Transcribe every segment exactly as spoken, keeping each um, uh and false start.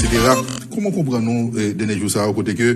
Vera, kòman w konprann nou, eh, dènye jou sa yo, kote ke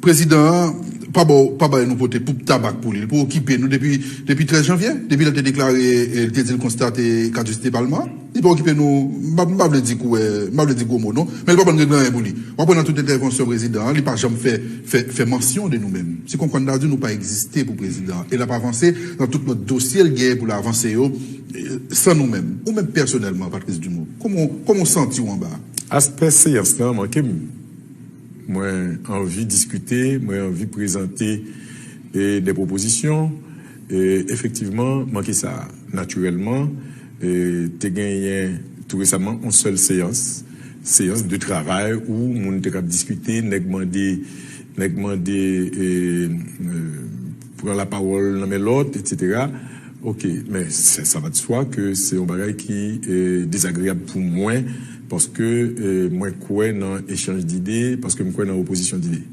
prezidan an pa ba w, pa bay nou pote pou tabak pou li, li pa okipe nou depi, depi trèz janvye, depi lè l te deklare, eh, li te di l konstate kadisite palman an, li pa okipe nou, m pa, m pa vle di kouwè, m pa vle di gwo mo non, men li pa ban n regle anyen pou li. W ap wè nan tout entèvansyon prezidan an, li pa janm fè, fè, fè mansyon de nou menm. Se kòmkwa n ta di nou pa egziste pou prezidan an. E l ap avanse nan tout lòt dosye l genyen pou l avanse yo, eh, san nou menm. Ou menm pèsonèlman, Patrice Dumont, kòman, kòman w santi w anba a? Aspè seyans lan manke m. Mwen anvi diskite, mwen anvi prezante, eh, de pwopozisyon. Eh, efektivman, manke sa. Natirèlman, eh, te genyen tou resaman yon sèl seyans, seyans de travay ou moun te kab diskite, nèg mande, nèg mande, eh, eh, pran lapawòl nan men lòt, etsetera. Ok, men sa, sa va de swa ke se yon bagay ki, eh, dezagreyab pou mwen, paske, eh, mwen kwè nan echanj dide, paske m kwè nan opozisyon dide.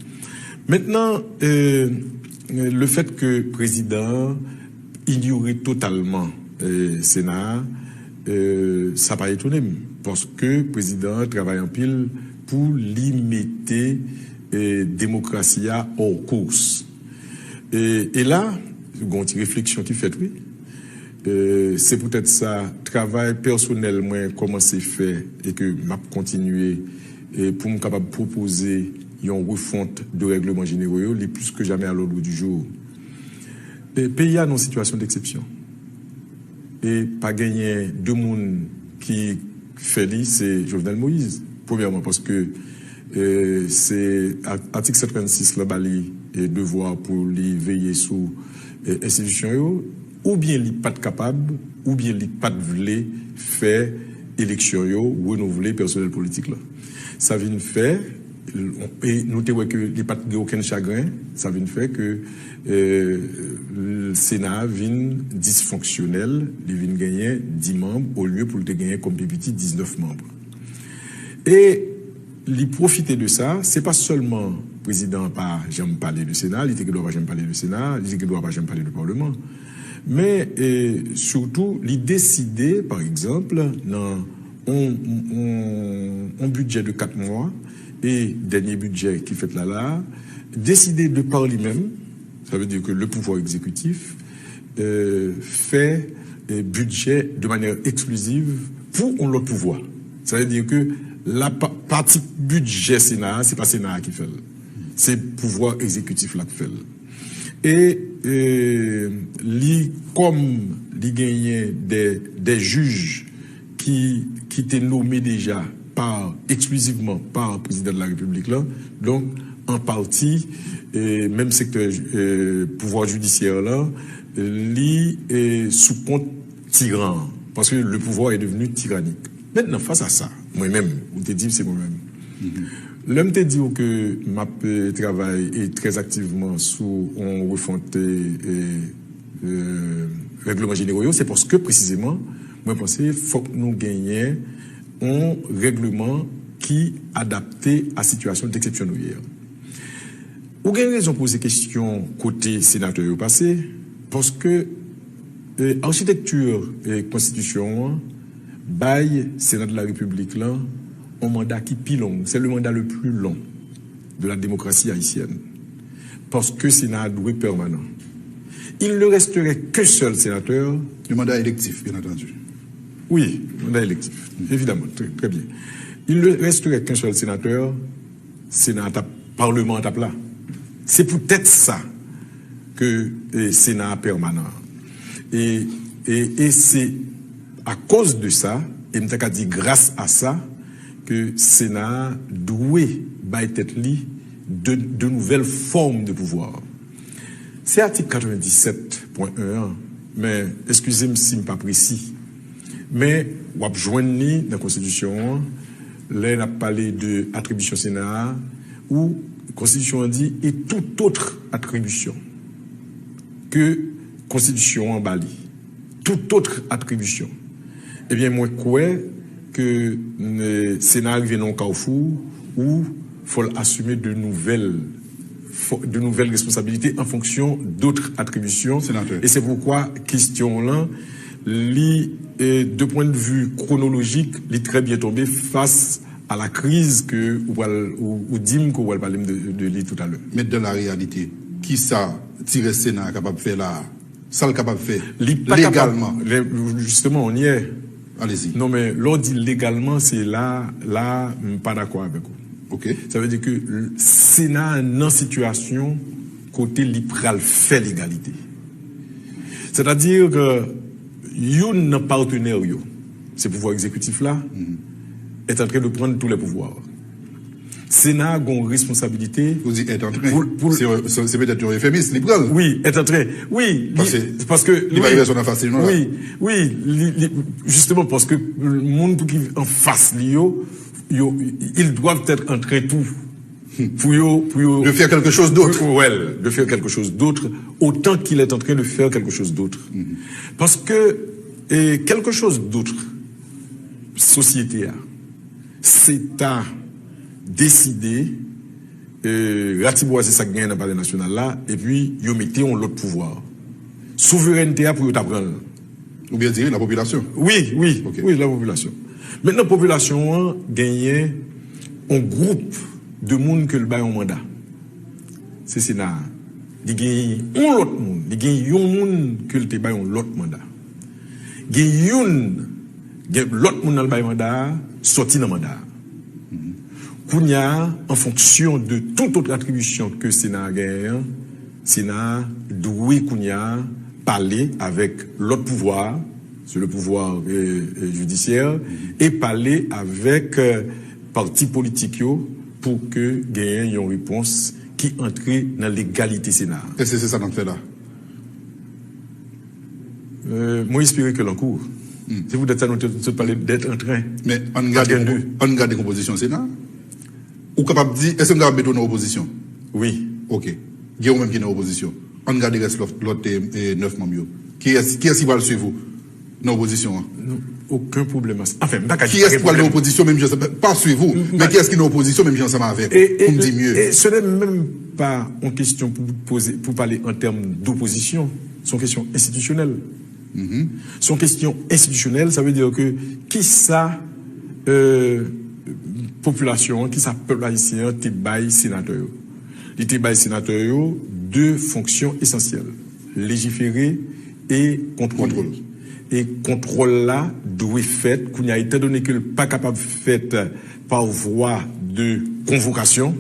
Mentnan, eh, le fèt ke prezidan an inyore totalman, eh, Sena a, eh, sa pa etone m, paske prezidan an travay anpil pou li mete, eh, demokrasi a hors course. E, e la, gen yon ti refleksyon ki fèt, wi. Eh, se poutèt sa, travay pèsonèl mwen kòmanse fè e ke m ap kontinye, eh, pou m kapab pwopoze yon refonte de règleman jenero yo, li plis ke jamè à l'ordre du jour. E peyi a nan yon sitiyasyon deksepsyon. E pa genyen de moun ki fè li, se Jovenel Moïse. Premyèman, paske, eh, se a-, atik san trannsis la ba li, eh, devwa pou li veye sou, eh, enstitisyon yo, oubyen li pa t kapab, oubyen li pa t vle fè eleksyon yo, renouvle pèsonèl politik la. Sa vin fè, e nou te wè ke li pa t gen okenn chagren, sa vin fè ke, eh, Sena a vin disfonksyonèl, li vin genyen dis manm olye pou l te genyen kòm pi piti diznèf manm. E li pwofite de sa, se pa sèlman prezidan an pa janm pale de Sena, li te gen dwa pa janm pale de Sena, li te gen dwa pa janm pale de Palman. Men, eh, sitou, li deside, pa egzanp, nan yon, yon, yon bidjè de kat mwa, e dènye bidjè ki fèt la la, deside de par li menm, sa vle di ke le pouvwa egzekitif, eh, fè, eh, bidjè de manyè ekspliziv pou yon lòt pouvwa. Sa vle di ke la pa-, pati bidjè Sena a, se pa Sena a ki fè l. Se pouvwa egzekitif la ki fè l. E, eh, li, kòm li genyen de, de jij ki, ki te nome deja pa, eksklizivman pa prezidan de la repiblik la, donk, an pati, eh, menm sektè, eh, pouvwa jidisyè la, li, eh, sou kont tiran an, paske le pouvoir est devenu tyrannique. Mentnan, fas a sa, mwen menm, ou te di se mwen menm. Lè m te di w ke m ap, eh, travay e trè aktivman sou yon refonte, eh, eh, règleman jenero yo, se paske presizeman, mwen panse fòk nou genyen yon règleman ki adapte a sitiyasyon deksepsyon nou ye a. Ou gen rezon poze kesyon kote senatè yo pase, paske, eh, achitekti, eh, konstitisyon an bay Sena de la Repiblik lan yon manda ki pi long. C'est le mandat le plus long de la démocratie haïtienne. Paske Sena a dwe pèmanan. Il ne resterait qu'un seul sénateur. Le mandat électif, bien entendu. Oui, mandat électif, évidemment, très, très bien. Il ne resterait qu'un seul sénateur, Sena a t ap, Palman an t ap la. Se poutèt sa ke, eh, Sena a pèmanan. E, e, e se akoz de sa, e m ta ka di gras a sa, ke Sena a dwe bay tèt li de, de nouvelles formes de pouvoir. Se atik katrevendisèt pwen en an, men eskize m si m pa presi. Men w ap jwenn li nan konstitisyon an, lè n ap pale de atribisyon Sena a, ou konstitisyon an di, et toute autre attribution que konstitisyon an ba li. Toute autre attribution. Ebyen, mwen kwè ke, eh, Sena a rive nan yon kawfou ou fò l asime de nouvèl, fò, de nouvèl responsabilite an fonksyon d'autres attributions. Senatè. E se poukwa kesyon w lan, li, eh, de pwen de vi kwonolojik, li trè byen tonbe fas à la crise ke ou pral, ou, ou di m ke ou pral pale m de, de li toutalè. Men dans la réalité, kisa ti rès Sena a kapab fè la a? Sa l kapab fè Li pa kapab. legalman? Le- Justement, on y est. Allez-y. Non, men lè w di legalman, se la, la, m pa dakò avèk ou. Ok. Sa vle di ke Sena a nan sitiyasyon kote li pral fè legalite. Sètadi ke youn nan patenè yo, se pouvwa egzekitif la, est en train de prendre tous les pouvoirs. Sena a gen yon responsabilite. Ou di est en train. Pou- pou- Se se- se petèt yon efemis, li pran l. Wi, est en train. Wi, li- Paske paske li pa gen pèsonn anfas li, non, la. Wi, wi, li, li, justement, paske moun pou ki anfas li yo, yo, ils doivent être en train tou. Pou yo, pou yo. De faire quelque chose d'autre. Well, de faire quelque chose d'autre, autant qu'il est en train de faire quelque chose d'autre. Paske, eh, quelque chose d'autre, sosyete a, se ta deside, eh, ratibwaze sa k genyen nan Palè Nasyonal la, epi yo mete yon lòt pouvwa. Souverènte a pou yo ta pran l. Ou byen di, la popilasyon. Wi, wi, Ok. wi, la popilasyon. Mentnan, popilasyon an genyen yon gwoup de moun ke l bay yon manda. Se Sena a. Li gen yon lòt moun, li gen yon moun ke l te bay yon lòt manda. Gen youn, gen lòt moun nan l bay manda a, sòti nan manda a. Kounye a, an fonksyon de tout autre attribution ke Sena a genyen an, Sena a dwe kounye a pale avèk lòt pouvwa, se le pouvoir eh, eh, judiciaire, e pale avèk eh, pati politik yo pou ke genyen yon repons ki antre nan legalite Sena a. Èske se sa n ap fè la? Euh, mwen espere ke l an kou. Se poutèt sa nou te sot pale d'être en train. Men ann gade, Ann gade. Ann gade konpozisyon Sena. Ou kapab di, èske m kapab mete w nan opozisyon? Wi. Ok. Gen ou menm ki nan opozisyon. Ann gade rès lòt, lòt eh, eh, nèf manm yo. Kiyès, kiyès ki pral swiv ou nan opozisyon an? Okenn pwoblèm. Anfen, m pa ka di Kiyès ki pral nan pwoblèm. Opozisyon menm jan, pa swiv ou, men kiyès ki nan opozisyon menm jan ansanm avèk ou? Et, Pou m di et, mieux. Et ce n'est même pas une question pour poser, pour parler en termes d'opposition. C'est une question institutionnelle. C'est une question institutionnelle, ça veut dire que kisa euh, popilasyon an, kisa pèp ayisyen an te bay senatè yo? Li te bay senatè yo de fonksyon esansyèl, lejifere e kontwole. E kontwòl la dwe fèt kounye a, etandone ke l pa kapab fèt pa vwa de konvokasyon,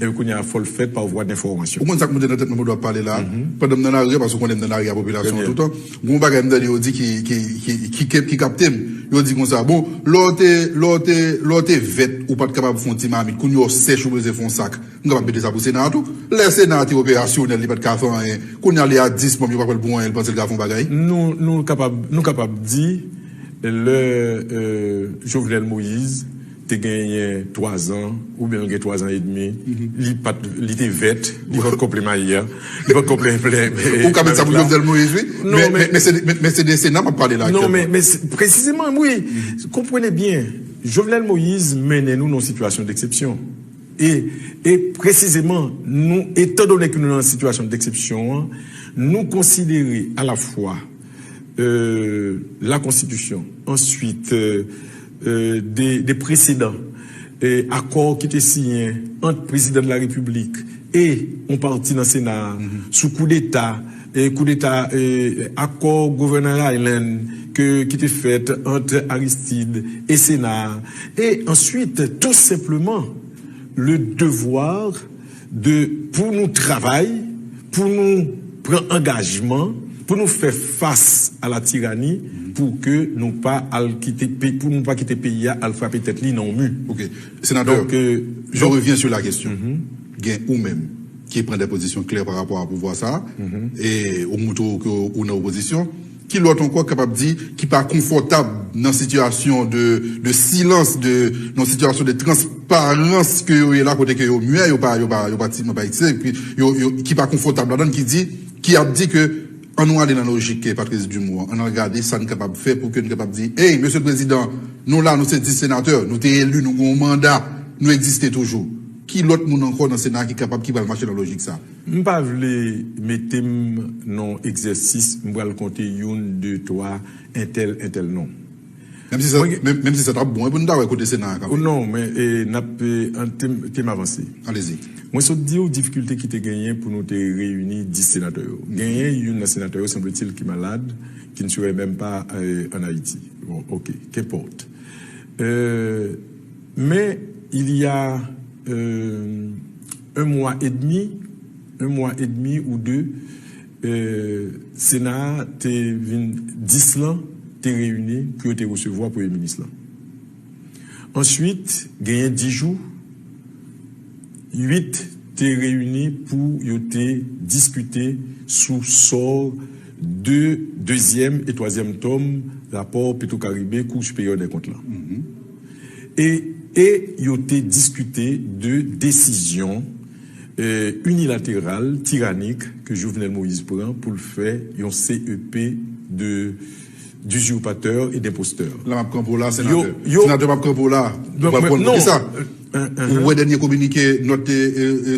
e kounye a fò l fèt pa vwa denfòmasyon. Ou konn sa k monte nan tèt mwen pandan w ap pale la? Pandan m nan lari a, paske ou konnen m nan lari a popilasyon an toutan, gen yon bagay m tande yo di ki, ki, ki, ki, ki, ki kapte m. Yo di konsa, bon, lè w te, lè w te, lè w te vèt, ou pa t kapab fè yon ti mamit, kounye a w sèch, ou bezwen fè yon sak. M kapab mete sa pou Sena a tou. Lè Sena a te operasyonèl, li pa t ka fè anyen. Kounye a, li a dis manm, yo pa pral pou anyen, li panse l ka fè yon bagay. Nou, nou kapab, nou kapab di, lè euh, Jovenel Moïse te genyen twa zan, oubyen l gen twa zan edmi, li pa t, li te vèt, li pa t konple mayi a, li pa t konple plen. Ou ka mete sa pou Jovenel Moïse, wi. Non, Men, men- men, men se de, men, men se de Sena m ap pale la Non, aktyèlman. men, men se- precisement, wi. Comprenez bien, Jovenel Moïse mennen nou nan yon sitiyasyon d'exception. E, e presizeman, nou, etandone ke nou nan sitiyasyon d'exception an, nou konsidere alafwa euh, la Konstitisyon, answit euh, euh, de, de presedan euh, akò ki te siyen ant Prezidan de la Repiblik e yon pati nan Sena a sou koudeta, e koudeta, e akò Gouverneur Island ke, ki te fèt ant Aristide e Sena a, e answit, tou senpleman, le devoir de, pou nou travay, pou nou pran angajman, pou nou fè fas a la tirani, pou ke nou pa al kite pe- pou nou pa kite peyi a al frape tèt li nan yon mi. Ok. Sénateur, Donc, euh, je donc- reviens sur la question. Gen ou menm ki pran de pozisyon klè pa rapò a pouvwa sa a, e ou montre w ke ou nan opozisyon. Ki lòt ankò k kapab di ki pa konfòtab nan sitiyasyon de, de silans, de, nan sitiyasyon de transparans ke yo ye la, kote ke yo muet, yo pa, yo pa, yo pa ti, yo pa ekse, epi yo, yo, ki pa konfòtab ladan, ki di, ki ap di ke ann nou ale nan lojik ke Patrice Dumont an, ann al gade sa n kapab fè pou ke n kapab di, hey, Mesye Prezidan, nou la, nou se dis senatè, nou te eli, nou gen yon manda, nou egziste toujou. Ki lòt moun ankò nan Sena a ki kapab, ki pral mache nan lojik sa? M pa vle mete m nan egzèsis, m pral konte youn, de, twa, entèl, entèl non. Menm si sa, menm, menm si sa t ap bon pou nou ta wè kote Sena a kanpe. Non, men e, n ap e, an, te, te m avanse. Alezi. Mwen sot di w difikilte ki te genyen pou nou te reyini dis senatè yo. Genyen youn nan senatè yo, semble-t-il, ki malad, qui ne serait même pas euh, en Haïti. Bon, ok, qu'importe. Euh, mais il y a euh, un mois et demi, un mois et demi ou deux, euh, Sena a te vin dis lan te reyini pou yo te resevwa premye minis lan. Answit, genyen dis jou, uit te reyini pou yo te diskite sou sò de dezyèm e twazyèm tòm rapò Petro Caribe Cour supérieure des comptes lan. E, e yo te diskite de desizyon euh, inilateral, tiranik ke Jovenel Moïse pran pou l fè yon C E P de d'usurpateurs et d'imposteurs. La m ap kanpe w la, senatè. Senatè, m ap kanpe w la. Ou pral konn poukisa. Ou wè dènye kominike nòt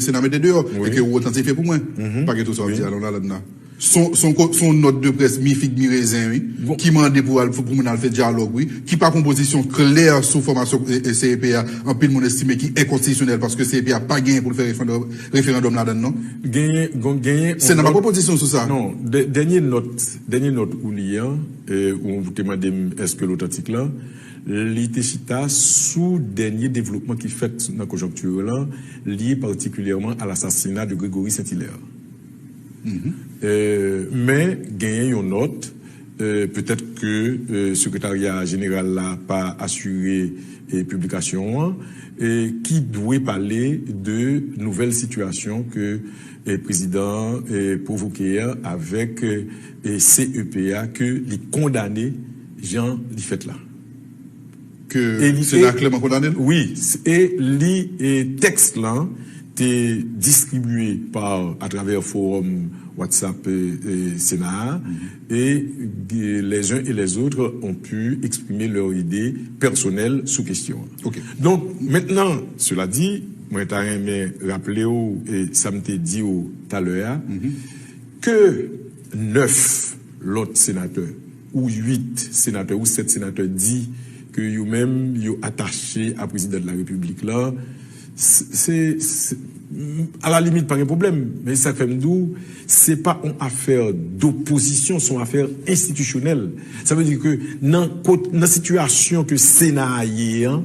Sena mete deyò e ke ou otantifye pou mwen. Pa gen tou sa w ap di a nan ladann nan. Se yon nòt de près mi fig mi rezen, wi, ki mande pou al, pou moun al fè dyalòg, wi, ki pa pran pozisyon klè sou fòmasyon C E P a, anpil moun estime ki enkonstitisyonèl paske C E P a pa genyen pou l fè referandòm ladann, non. Genyen, genyen. Sena pa pran pozisyon sou sa. Non, dènye nòt, dènye nòt ou li an, ou te mande m èske l otantik lan, li te chita sou dènye devlopman ki fèt nan konjonkti lan, lye patikilyèman a lasasina de Gregory Saint-Hilaire. Men genyen yon nòt, petèt ke sekretarya jeneral la pa asire piblikasyon an, ki dwe pale de nouvèl sitiyasyon ke prezidan an pwovoke a avèk C E P a ke li kondane jan li fèt la. Ke Sena klèman kondane l? Wi, e li, tèks lan te distribye pa atravè forum WhatsApp Sena a, et les uns et les autres ont pu exprimer leur idée personnelle sou kesyon an. Donk, mentnan, sela di, mwen ta renmen raple w sa m te di w talè a, ke nèf lòt senatè ou uit senatè ou sèt senatè di ke yo menm yo atache a prezidan de la repiblik la, se, alalimit pa gen pwoblèm, men sa k fè m di w se pa yon afè dopozisyon, se yon afè enstitisyonèl. Sa vle di ke nan, nan sitiyasyon ke Sena a ye an,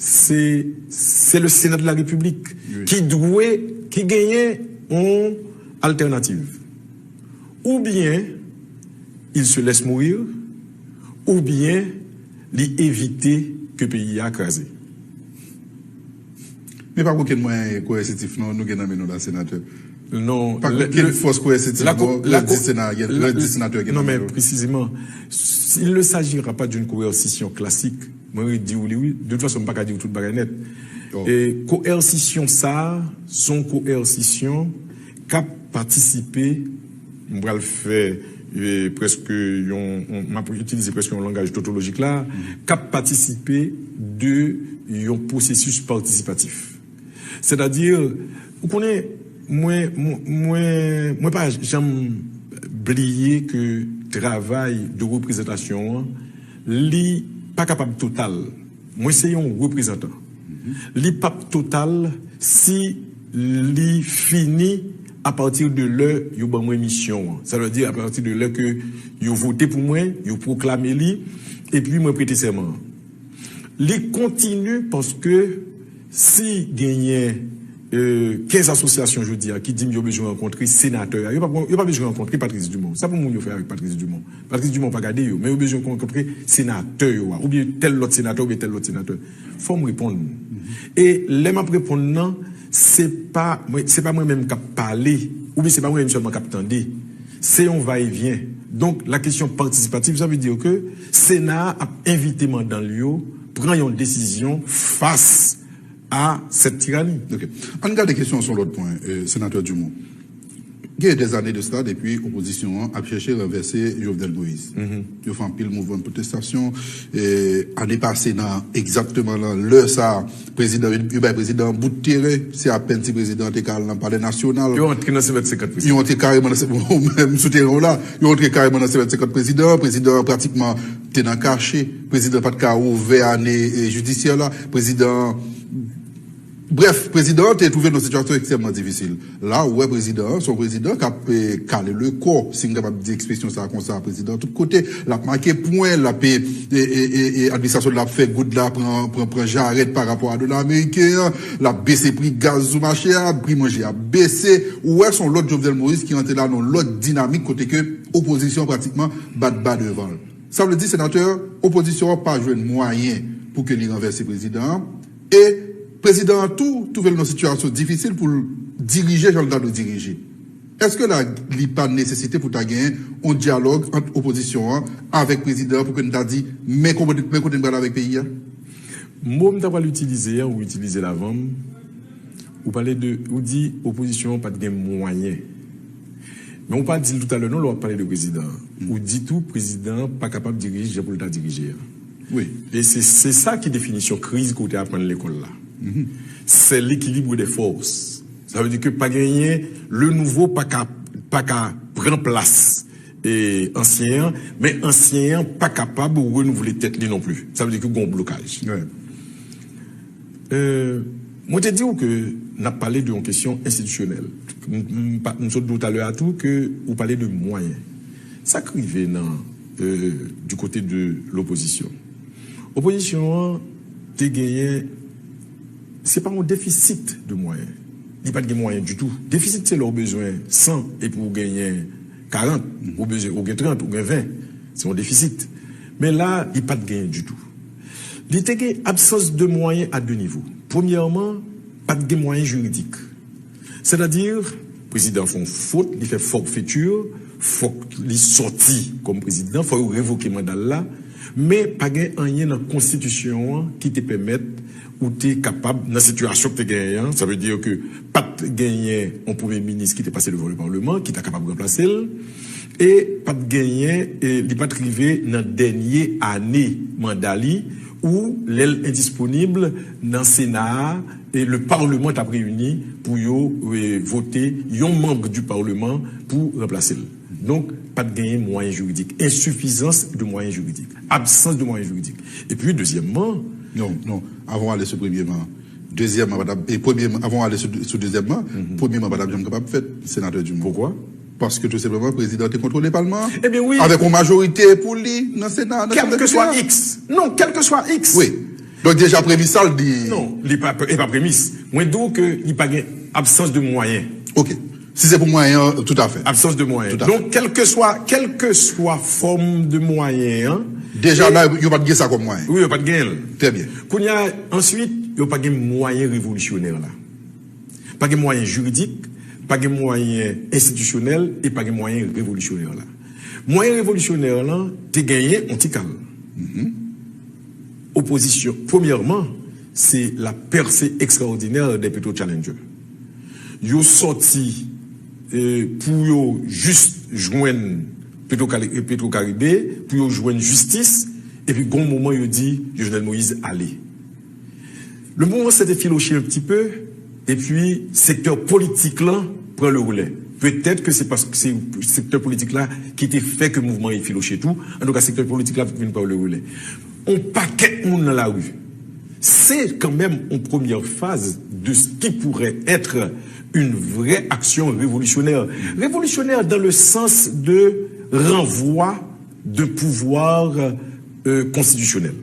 se, se le Sénat de la République ki dwe, ki genyen yon altènativ. Oubyen il se laisse mourir, oubyen li evite ke peyi a kraze. Men pa gen okenn mwayen koyèsitif non nou gen nan men nou la, senatè. Non, pa gen okenn fòs koyèsitif non, lè di senatè gen nan men yo. Non, men précisément, il ne s'agira pas d'une coercition classique. Mwen redi w li wi. De tout fason, m pa ka di w tout bagay nèt. E koèsisyon sa a, se yon koèsisyon k ap patisipe, m pral fè prèske yon, m ap itilize prèske yon langaj totolojik la, k ap patisipe de yon pwosesis patisipatif. Sètadi, ou konnen, mwen, mwen, mwen pa janm bliye ke travay de reprezantasyon an, li pa kapab total. Mwen se yon reprezantan. Li p ap total si li fini apati de lè yo ban mwen misyon an. Sa vle di apati de lè ke yo vote pou mwen, yo pwoklame li, epi mwen prete sèman an. Li kontini paske si genyen kenz asosyasyon jodi a ki di m yo bezwen rankontre senatè a, yo pa, yo pa bezwen rankontre Patrice Dumont. Sa pou moun yo fè avèk Patrice Dumont? Patrice Dumont pa gade yo, men yo bezwen rankontre senatè yo a, oubyen tèl lòt senatè, oubyen tèl lòt senatè. Fò m reponn. E lè m ap reponn nan, se pa mwen, se pa mwen menm k ap pale, oubyen se pa mwen menm sèlman k ap tande. Se yon va e vyen. Donk, la kesyon patisipatif, sa vle di ke Sena a ap envite mandan l yo pran yon desizyon fas a cette tyrannie. Ann gade kesyon an sou yon lòt pwen, Senatè Dumont. Gen des années de cela depi opozisyon an ap chèche ranvèse Jovenel Moïse. Yo fè anpil mouvman de pwotestasyon. Ane pase nan egzakteman nan lè sa a, prezidan, yo bay prezidan an bout teren. Se apèn si prezidan an te ka al nan Palè Nasyonal. Yo antre nan sèt senkant prezidan. Yo antre kareman nan, ou menm sou teren w la, yo antre kareman nan sèt senkant prezidan. Prezidan an pratikman te nan kache, prezidan pa t ka ouvè ane eh, jidisyè la, prezidan. Brèf, prezidan an te twouve l nan sitiyasyon ekstrèmman difisil. La, ou wè prezidan an, se yon prezidan k ap eh, kale le kò, si m kapab di ekspresyon sa konsa, prezidan tout kote, l ap make pwen, l ap eh, eh, eh, eh, administrasyon l ap fè goud la pran, pran, pran jarèt pa rapò a dola ameriken an, l ap bese pri gaz sou mache a, pri manje ap bese. Ou wè se yon lòt Jovenel Moïse ki rantre la nan yon lòt dinamik kote ke opozisyon an pratikman bat ba devan l. Sa vle di senatè, opozisyon an pa jwenn mwayen pou ke li ranvèse prezidan an, e prezidan an tou twouve l nan sitiyasyon difisil pou l dirije jan l ta dwe dirije. Èske la li pa nesesite pou ta genyen yon dyalòg ant opozisyon an avèk prezidan an pou ke n ta di men kote men kote n pral avèk peyi a? Mo m ta pral itilize a, ou itilize l avan m, ou pale de, ou di opozisyon an pa t gen mwayen. Men ou pa di l toutalè non lè w ap pale de prezidan an. Ou di tou prezidan an pa kapab dirije jan pou l ta dirije a. Wi. E se se sa ki definisyon kriz ke w te aprann lekòl la. C'est l'équilibre des forces. Sa vle di ke pa genyen, le nouveau pa ka pa ka pran plas e ansyen an, men ansyen an pa kapab renouvle tèt li non pli. Sa vle di ke gen yon blokaj. Wi. Euh, mwen te di w ke n ap pale de yon kesyon enstitisyonèl. M, m, pa- m sot di w talè a tou ke ou pale de mwayen. Sa k rive nan euh, du côté de l'opposition. Opozisyon an te genyen, se pa yon defisit de mwayen. Li pa t gen mwayen ditou. Defisit se lè w bezwen san epi w genyen karant, ou bezwen ou gen trant, ou gen ven. Se yon defisit. Men la, li pa t genyen ditou. Li te gen absans de mwayen a de nivo. Premyèman, pa t gen mwayen jiridik. Sètadi, prezidan fè yon fot, li fè forfetir, fòk li sòti kòm prezidan, fò yo revoke manda l la, men pa gen anyen nan konstitisyon an ki te pèmèt ou te kapab, nan sitiyasyon ki te genyen an, sa vle di ke pa t genyen yon premye minis ki te pase devan le palman, ki ta kapab ranplase l, e pa t genyen, e li pa t rive nan dènye ane manda li, ou lè l endisponib nan Sena a, e le palman t ap reyini pou yo e, vote yon manm du palman pou ranplase l. Donk, pa t genyen mwayen jiridik, ensifizans de mwayen jiridik, absans de mwayen jiridik. Epi, dezyèmman, Non, non. Avan w ale sou premyeman, dezyèman pa t ap, e premyeman, avan w ale sou, sou dezyèmman, premyeman pa t ap janm kapab fèt, senatè Dumont. Poukwa? Paske tou senpleman prezidan te kontwole palman an Ebyen wi. Avèk yon majorite pou li nan Sena, nan Chanm Kèlkeswa Depite a. X. Non, kèlkeswa X. Wi. Donk deja premis sa l di. Non, li pa, e pa premis. Mwen di w ke li pa gen absans de mwayen. Ok. Si se pou mwayen an, toutafè. Absans de mwayen. Tout à fait. Donk, kèlkeswa, kèlkeswa fòm de mwayen an. Deja la, yo pa t gen sa kòm mwayen. Wi, yo pa t gen l. Trè byen. Kounye a, answit, yo pa gen mwayen revolisyonè la. Pa gen mwayen jiridik, pa gen mwayen enstitisyonèl e pa gen mwayen revolisyonè la. Mwayen revolisyonè la te genyen yon ti kal. Opozisyon, premyèman, se la percée extraordinaire des Petro Challengers. Yo sòti eh, pou yo jis jwenn Petro Cari- Petro Caribe, pou yo jwenn jistis, epi gon moman yo di Jovenel Moïse ale. Le mouvement s'est effiloché un petit peu, epi sektè politik lan pran le relais. Petèt ke se paske se sektè politik la ki te fè ke mouvman an efiloche tou. Antouka, sektè politik la vin pran le relais. On pakèt moun nan lari. C'est quand même une première phase de ce qui pourrait être une vraie action révolutionnaire. Révolutionnaire dans le sens de renvoi d'un pouvoir euh, constitutionnel.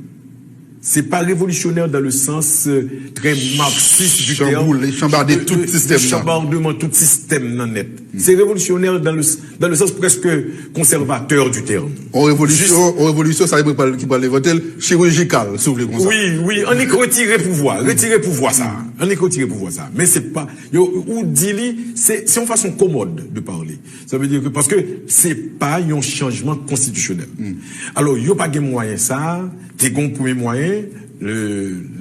C'est pas révolutionnaire dans le sens euh, très marxiste du terme. Chamboule, chambardé Euh, tout euh, système, là. Chambardement tout système nan net. C'est révolutionnaire dans le, dans le sens presque conservateur du terme. On révolution, on révolution, sa ki pral ki pral envante l, chirijikal, si w vle konsa. Wi, wi, annik retire pouvwa, retire pouvwa sa. Annik retire pouvwa sa. Men se pa, yo, ou di li, se se yon fason komòd de pale. Sa vle di ke, paske se pa yon chanjman konstitisyonèl. Alò, yo pa gen mwayen sa, te gen yon premye mwayen, le,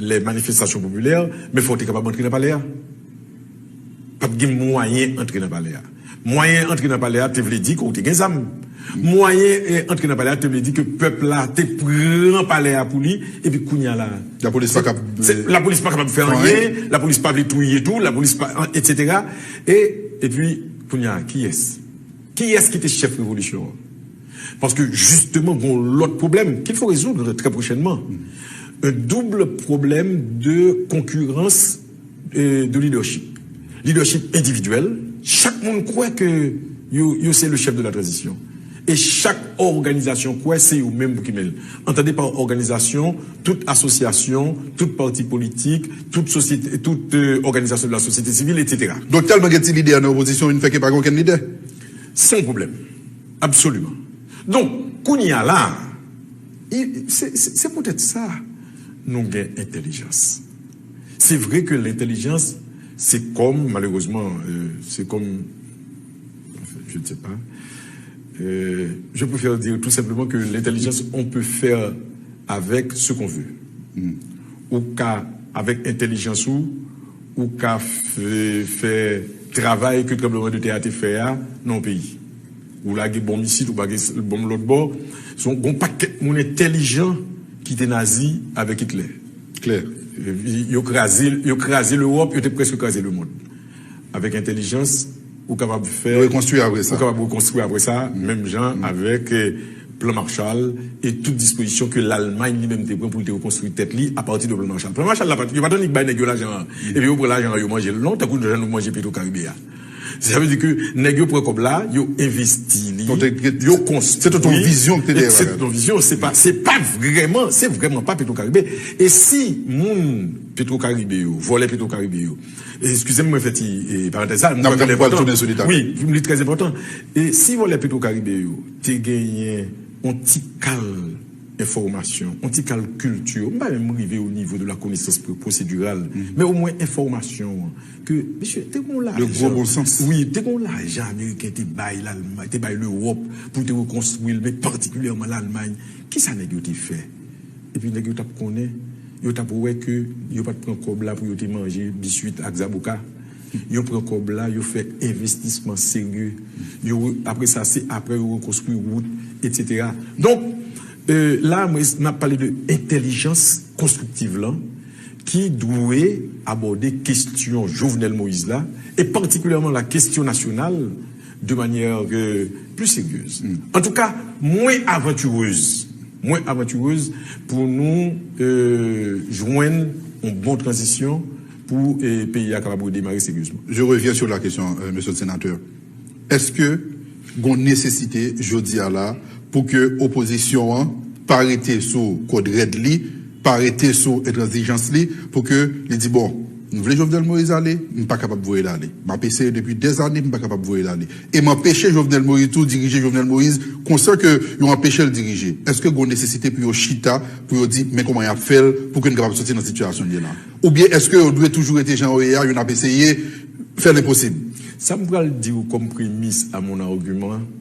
les manifestations populaires, men fò w te kapab antre nan palè a. Pa t gen mwayen antre nan palè a. Mwayen antre nan palè a te vle di ke w te gen zam. Mwayen eh, antre nan palè a te vle di ke pèp la te pran palè a pou li, epi kounye a la. Lapolis pa kab Se- Lapolis pa kapab fè anyen, lapolis pa vle touye tou, lapolis pa, etsetera. E, epi, kounye a, kiyès? Kiyès ki te chèf revolisyon an? Parce que justement, il y a un autre problème qu'il faut résoudre très prochainement. Un double problème de concurrence euh, de leadership. Leadership individuel, chak moun kwè ke yo, yo se le chef de la transition. E chak òganizasyon kwè se yo menm pou ki mennen. Entendez par òganizasyon, tout asosyasyon, tout pati politik, tout sosyete, tout euh, òganizasyon de la sosyete sivil, et cetera. Donk tèlman gen ti lidè nan opozisyon, vin fè ke pa gen okenn lidè. Se yon pwoblèm. Absoliman. Donk, kounye a la, se poutèt sa nou gen entèlijans. Se vre ke lentèlijans, se kòm, malerezman, euh, se kòm, enfin, je ne sais pas. Euh, je préfère dire tout simplement que l'intelligence, on peut faire avec ce qu'on veut. Ou ka, avèk entèlijans ou, ou ka fè, fè travay ke tranblemanntè a te fè a nan yon peyi. Ou lage bonm isit, ou lage bonm lòt bò. Se yon pakèt moun entèlijan ki te nazi avèk Itlè. Klè. Yo kraze, yo kraze Lewòp, yo te prèske kraze lemonn. Avèk entèlijans, ou kapab fè. Rekonstwi apre sa. Ou kapab rekonstwi apre sa, menm jan avèk plan Marshall e tout dispozisyon ke Lalmay li menm te pran pou l te rekonstwi tèt li apati de plan Marshall. Plan Marshall la, yo pa t annik bay nèg yo lajan an, epi yo pran lajan an, yo manje l. Non, tankou jan nou manje Petro Caribe a. Sa vle di ke nèg yo pran kòb la, yo envesti li, yo konstwi. Se tout yon vizyon ki te dèyè bagay la. Se tout yon vizyon, se pa, se pa vrèman, se vrèman pa Petro Caribe. E si moun Petro Caribe yo, vòlè Petro Caribe yo, eskize m, mwen fè ti parantèz sa, mwen pral tounen sou li talè. Wi, li trè enpòtan. E si vòlè Petro Caribe yo te genyen yon ti kal enfòmasyon, yon ti kal kilti, m pa menm rive o nivo de la konesans pwosediral, men omwen enfòmasyon an, ke, mesye, te gen yon lajan, wi, te gen yon lajan ameriken te bay Lalmay, te bay Lewòp pou te rekonstwi l, men patikilyèman Lalmay. Kisa nèg yo te fè? Epi nèg yo t ap konnen, yo t ap wè ke yo pa t pran kòb la pou yo te manje biswit ak zaboka. Yo pran kòb la, yo fè envestisman serye. Yo, apre sa, se apre yo rekonstwi wout, et cetera. Donk, euh, la, mwen, n ap pale de entèlijans konstriktiv lan ki dwe abòde kestyon Jovenel Moïse la, e patikilyèman la kestyon nasyonal, de manière euh, plus sérieuse. En tout cas, moins aventureuse. Moins aventureuse pour nous euh, joindre une bonne transition pour euh, pays à capable redémarrer sérieusement. Je reviens sur la question, euh, monsieur le sénateur. Est-ce que gon nesesite jodi a la pou ke opozisyon an pa rete sou kòd rèd li, pa rete sou entranzijans li, pou ke li di, bon, m vle Jovenel Moïse ale, m pa kapab voye l ale. M ap eseye depi dèzane, m pa kapab voye l ale. E m anpeche Jovenel Moïse tou dirije Jovenel Moïse, konsa ke yo anpeche l dirije. Èske gon nesesite pou yo chita, pou yo di, men kòman y ap fè l, pou ke n kapab soti nan sitiyasyon n ye la? Oubyen èske yo dwe toujou rete jan yo ye a, yo n ap eseye fè lenposib? Sa m pral di w kòm premis a mon argument,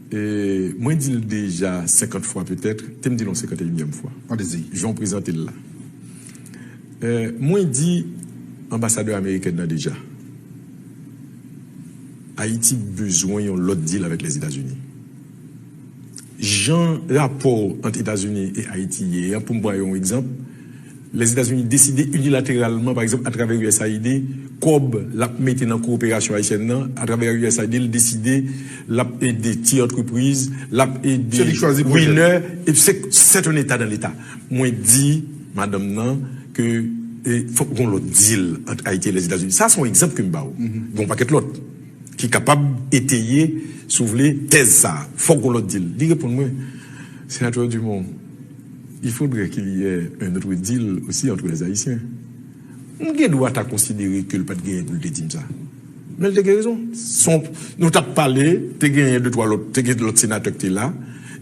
E, mwen di l deja senkant fwa petèt, te m di l yon senkant e inyèm fwa. Jan w prezante l la. E, mwen di anbasadè amerikèn nan deja, Ayiti bezwen yon lòt deal avèk Lèzetazini. Jan rapò ant Etazini e Ayiti ye an, pou m ba yon egzanp, Lèzetazini deside inilateralman, pa egzanp, atravè U S A I D, kòb l ap mete nan kowoperasyon ayisyèn nan, atravè U S A I D, l deside l ap ede ti antrepriz, l ap ede minè, e se c'est un État dans l'État. Mwen di madanm nan ke e, fòk gon lòt deal ant Ayiti e Lèzetazini. Sa se yon egzanp ke m ba w. Gon pakèt lòt ki kapab eteye, si w vle, tèz sa a. Fòk gon lòt deal. Li reponn mwen, Sénateur Dumont, il faudrait qu'il y ait un autre deal aussi entre les Haïtiens. M gen dwa ta konsidere ke l pa t genyen pou l te di m sa. Men l te gen rezon. Son, nou t ap pale, te genyen de twa lòt, te gen lòt senatè ki te la.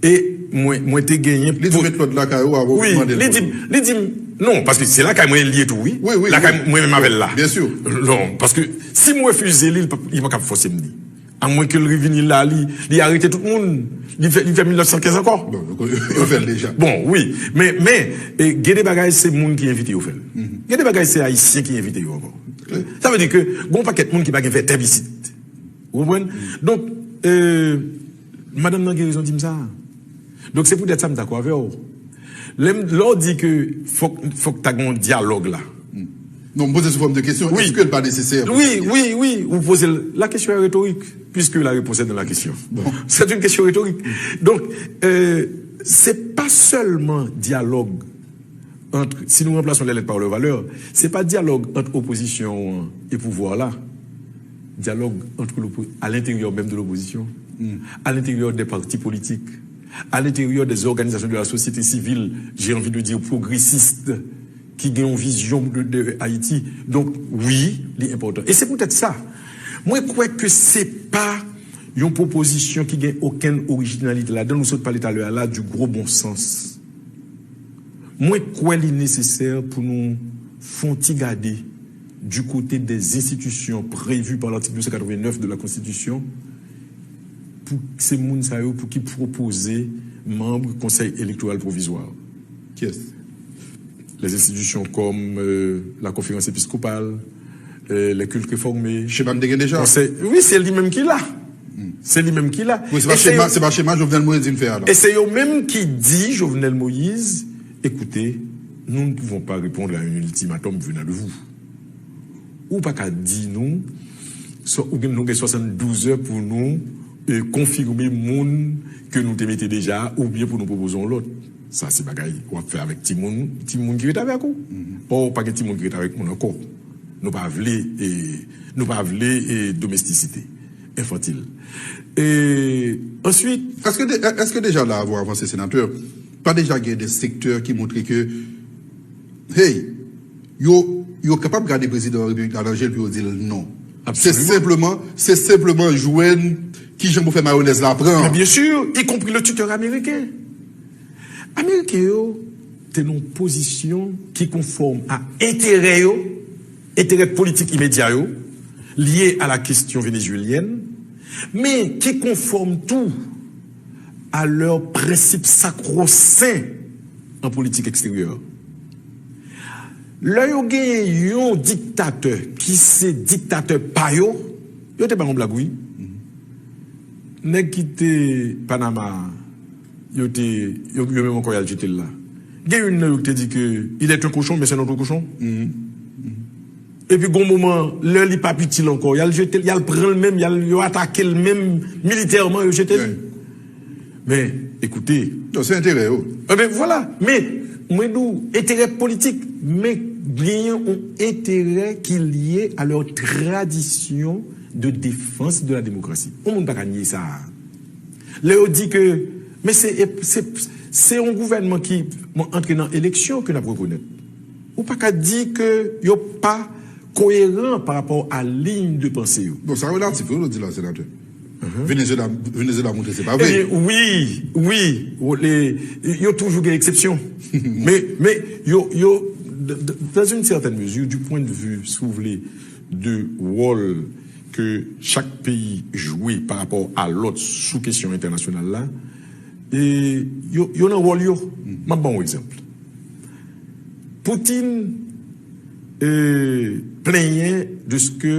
E mwen, mwen te genyen. Li di w met lòd lakay ou avan w mande l. Wi, li di m, li di m, non, paske se lakay mwen li ye tou, wi. Wi, wi, lakay mwen menm avè l la. Byen si. Non, paske si m refize li, li pa, li pa kab fòse m ni. Amwen ke l revini la, li, li arete tout moun. Li fè, li fè mil nèf san kenz ankò. Bon, yo fè l deja. Bon, wi. Men, men, e, gen de bagay, se moun ki envite yo fè l. Gen de bagay, se Ayisyen ki envite yo ankò. Sa vle di ke gon pakèt moun ki pa gen fè tèm isit. Ou konprann? Donk, e, madanm nan gen rezon di m sa. Donk, se poutèt sa m dakò avè w. Lè m, lè w di ke fòk, fòk ta gen yon dyalòg la. Non, m poze sou fòm de kesyon. Oui. Èske l pa nesesè pou Oui, sa? Oui, oui, ou poze la kesyon est rhétorique, puisque la réponse est dans la question. Bon. C'est une question rhétorique. Donc, euh, c'est pas seulement dialogue entre, si nous remplaçons les lettres par leurs valeurs, c'est pas dialogue entre opposition et pouvoir là, dialogue entre l'oppo- à l'intérieur même de l'opposition, à l'intérieur des partis politiques, à l'intérieur des organisations de la société civile, j'ai envie de dire progressistes, ki gen yon vizyon de, de Ayiti. Donk, wi, li enpòtan. E se poutèt sa, mwen kwè ke se pa yon pwopozisyon ki gen okenn orijinalite ladan. Nou sot pale talè a la du gros bon sens. Mwen kwè li nesesè pou nou fon ti gade du côté des institutions prévues par l'article deux cent quatre-vingt-neuf de la Constitution, pou se moun sa yo pou ki pwopoze manm Konsèy Elektoral Pwovizwa. Kiyès? Les institutions comme euh, la conférence épiscopale, euh, les cultes réformés. Chema n te gen deja. Konsèy, wi, se li menm ki la. Se li menm ki la. Wi, se pa E se chema, yo- se pa chema Jovenel Moïse vin fè a la. E se yo menm ki di Jovenel Moïse, écoutez, nous ne pouvons pas répondre à un ultimatum venant de vous. Ou pa ka di nou, so- ou gen nou gen swasann douz è pou nou e, konfime moun ke nou te mete deja a, oubyen pou nou pwopoze yon lòt. Sa se bagay w ap fè avèk timoun, timoun ki ret avèk ou. Or, pa gen timoun ki ret avèk moun ankò. Nou pa vle, e, nou pa vle e, domestisite enfantil. E, answit, Èske de- èske deja la, avan w avanse, senatè, pa deja gen de sektè ki montre ke, hey, yo, yo kapab gade prezidan repiblik la nan je l pou yo di l non? Se Absolument. Senpleman, se senpleman jwenn ki jan pou fè mayonèz la pran. Mais bien sûr, y compris le tuteur américain. Ameriken yo te nan yon pozisyon ki konfòm a enterè yo, enterè politik imedya yo, lye a la kesyon venezuelyèn, men ki konfòm tou a lè prensip sakrosen an politik eksteryè. Lè yo genyen yon diktatè ki se diktatè pa yo, yo te ba yon blag, wi. Nèg ki te Panama a, yo te, yo, yo menm ankò y al jete l la. Gen youn nan yo ki te di ke il est un cochon, mais c'est notre cochon. Epi gon moman, lè li p ap itil ankò, y al jete l, y al pran l menm, y al, yo atake l menm militèman, yo jete l. Men, ekoute. Non, se enterè yo. Enben, vwala. Men, mwen di w, enterè politik, men genyen yon enterè ki lye a lè tradisyon de défense de la démocratie. Yon moun pa ka nye sa. Lè yo di ke, men se, se, se yon gouvènman ki, bon, antre nan eleksyon ke n ap rekonèt. Ou pa ka di ke yo pa koyeran pa rapò a liy de panse yo. Bon, sa relatif, wi, nou di la, senatè. Venezuela, Venezuela montre se pa vre. Ebyen, wi, wi, yo toujou gen eksepsyon. Men, men, yo, yo, dans une certaine mesure, du point de vue, si vous voulez, de wòl ke chak peyi jwe pa rapò a lòt sou kesyon entènasyonal la, e yo, yo nan wòl yo. M ap ban w egzanp. Putin e, plenyen de ce que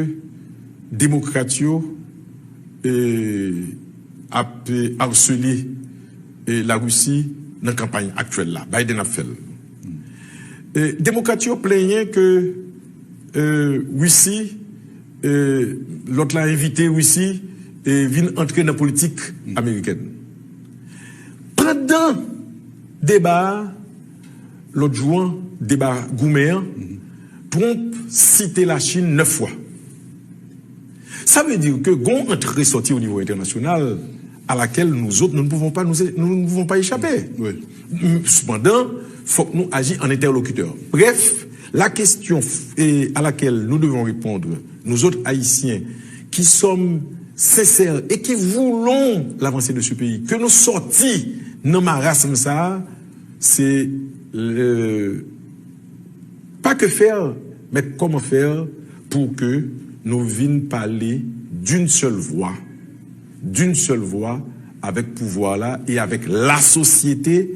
demokrat yo e, ap e, arsele e, Larisi nan kanpay aktyèl la. Biden ap fè l. E, demokrat yo plenyen ke e, Risi, e, lòt la envite Risi e, vin antre nan politik amerikèn. Pandan deba a, lòt jou an, deba goumen an, Trump site Lachin nèf fwa. Ça veut dire que gon antre sòti au niveau international à laquelle nous autres, nous ne pouvons pas, nous, nous ne pouvons pas échapper. Wi. Cependant, faut que nous agissions en interlocuteur. Bref, la question à laquelle nous devons répondre, nous autres Haïtiens, qui sommes sincères et qui voulons l'avancée de ce pays, que nous sorti nan marasm sa, c'est le, pas que faire, mais comment faire pour que nous vin parler d'une seule voix, d'une seule voix avec pouvoir là et avec la société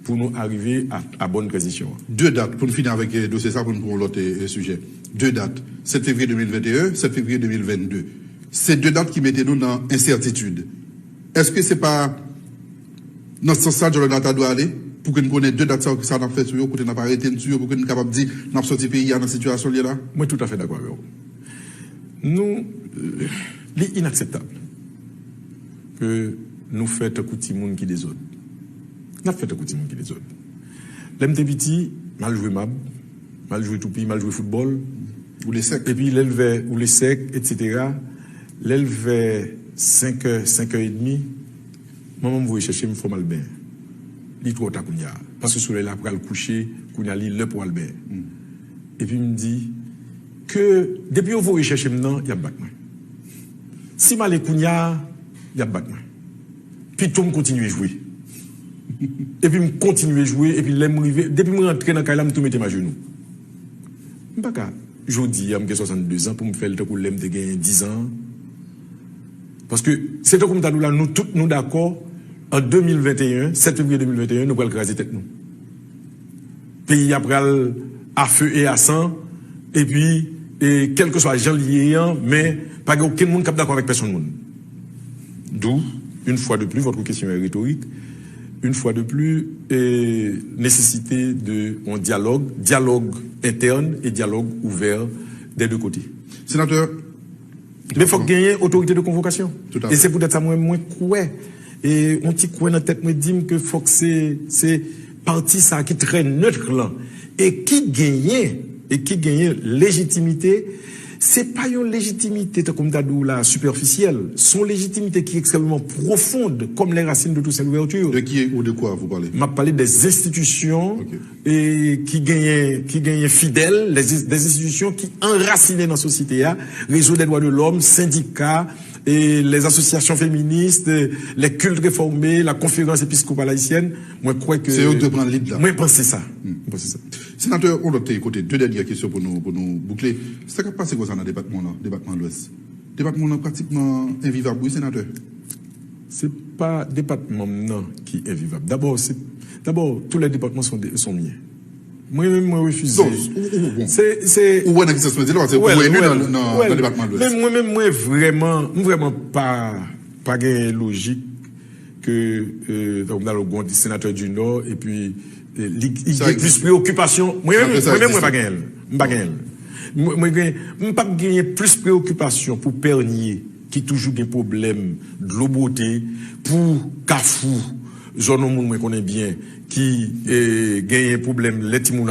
pour nous arriver à, à bonne transition. De dat, pou n fini avèk eh, dosye sa, pou n pran yon lòt eh, sijè. De dat, sèt fevriye de mil venteyen, sèt fevriye de mil vennde. Se de dat ki mete nou nan ensètitid. Èske se pa nan sans sa dyalòg la ta dwe ale? Pou ke n konnen de dat sa yo, kisa n ap fè sou yo, kote n ap arete n sou yo, pou ke n kapab di n ap sòti peyi a nan sitiyasyon l ye la? Mwen toutafè dakò avè w. Nou, euh, li inakseptab ke nou fè tankou timoun ki dezòd. N ap fè tankou timoun ki dezòd. Lè m te piti, m al jwe mab, m al jwe toupi, m al jwe foutbòl. Ou le sèk. Epi lè l vè, ou le sèk, etsetera. Lè l vè senk è, senk è edmi, manman m voye chèche m, fò m al benyen. Li twò ta kounye a. Paske solèy la pral kouche, kounye a li lè pou al benyen. Epi m di ke depi yo voye chèche m nan, y ap bat mwen. Si m ale kounye a, y ap bat mwen. Pito m kontinye jwe. Epi m kontinye jwe, epi lè m rive, depi m rantre nan kay la, m tou mete m ajenou. M pa ka, jodi a, m gen swasanndezan, pou m fè l tankou lè m te genyen dizan an. Paske, se tankou m ta di w la, nou tout nou dakò, an de mil venteyen, sèt fevriye de mil venteyen, nou pral kraze tèt nou. Peyi a pral a fe e a san, epi, e, kèlkeswa jan l ye an, men pa gen okenn moun k ap dakò avèk pèsonn moun. D'où, une fois de plus, votre question est rhétorique, une fois de plus, e, nécessité de yon dialogue, dialogue interne et dialogue ouvert des deux côtés. Senatè, Men fòk genyen otorite de konvokasyon. E se poutèt sa mwen, mwen kwè, e yon ti kwè nan tèt mwen di m ke fòk se, se pati sa ki trè nèt lan, e ki genyen, e ki genyen lejitimite, se pa yon lejitimite, tankou m ta di w la, sipèfisyèl, se yon lejitimite ki ekstrèmeman pwofond, comme les racines de toute cette ouverture. De qui ou de quoi vous parlez? M ap pale des institutions e ki genyen, ki genyen fidèl, les, des institutions ki anrasinen nan sosyete a, Réseau des droits de l'homme, sendika, e les associations féministes, e les cultes réformés, la Conférence épiscopale haïtienne, mwen kwè ke... Se yo ki dwe pran lid la. Mwen panse sa. Mwen panse sa. Senatè, yon lòt kote, de dènye kesyon pou nou, pou nou boukle. Sa k ap pase konsa nan depatman lan, depatman Lwès? Depatman lan pratikman envivab, wi, senatè. Se pa depatman m nan ki envivab. Dabò, se, dabò, tous les départements sont, sont miens. Mwen menm, mwen refize. Se, se, ou wè nan ki sans mwen di la, paske ou elu nan, nan, nan depatman Lwès. Men mwen menm, mwen vrèman, m vrèman pa, pa gen lojik ke, euh, tankou m ta di w, gon senatè di Nò, epi, e, li, li gen plis preokipasyon. Mwen menm, mwen menm, mwen pa genyen l. M pa genyen l. Mwen, mwen gen, m p ap genyen plis preokipasyon pou Pènye, ki toujou gen pwoblèm dlo bwote, pou Kafou, zòn yon moun mwen konnen byen, ki, e, genyen pwoblèm lè timoun ap